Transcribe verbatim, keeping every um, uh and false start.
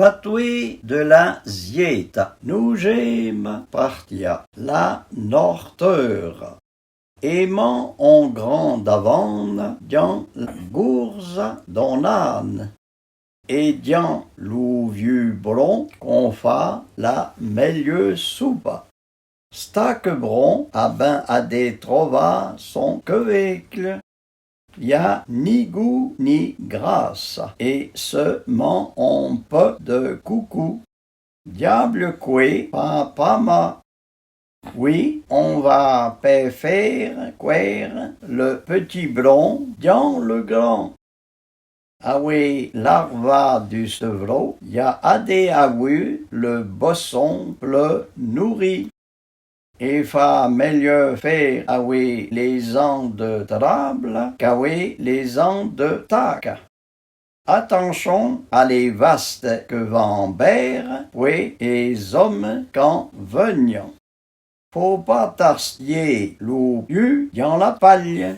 Patwé de la Zyéta. Nouzhyéma partia, la norteura. Éman on gran d'avana dyan la gourza d'on âne. É dyan lo vyeu bron k'on fâ la mèlyeu soupa. Stake bron a bin adé trovâ son kevékle. Y a ni gou ni grâsa é se man on pè de koukou. Dyâble koué fâ pâ mâ. Wi, on va pè fére kwêre le peti bron dyan le gran. Awé l'arva du sevro, y a adé avu le bosson ple nouri. É fâ mèlyeu fére awé lé zan de trâbla k'awé lé zan de taka. Atanchon a lé vaste ke van bêre, pwé é zome k'an vegnan. Fô pâ tarstyé lo pyeu dyan la palye.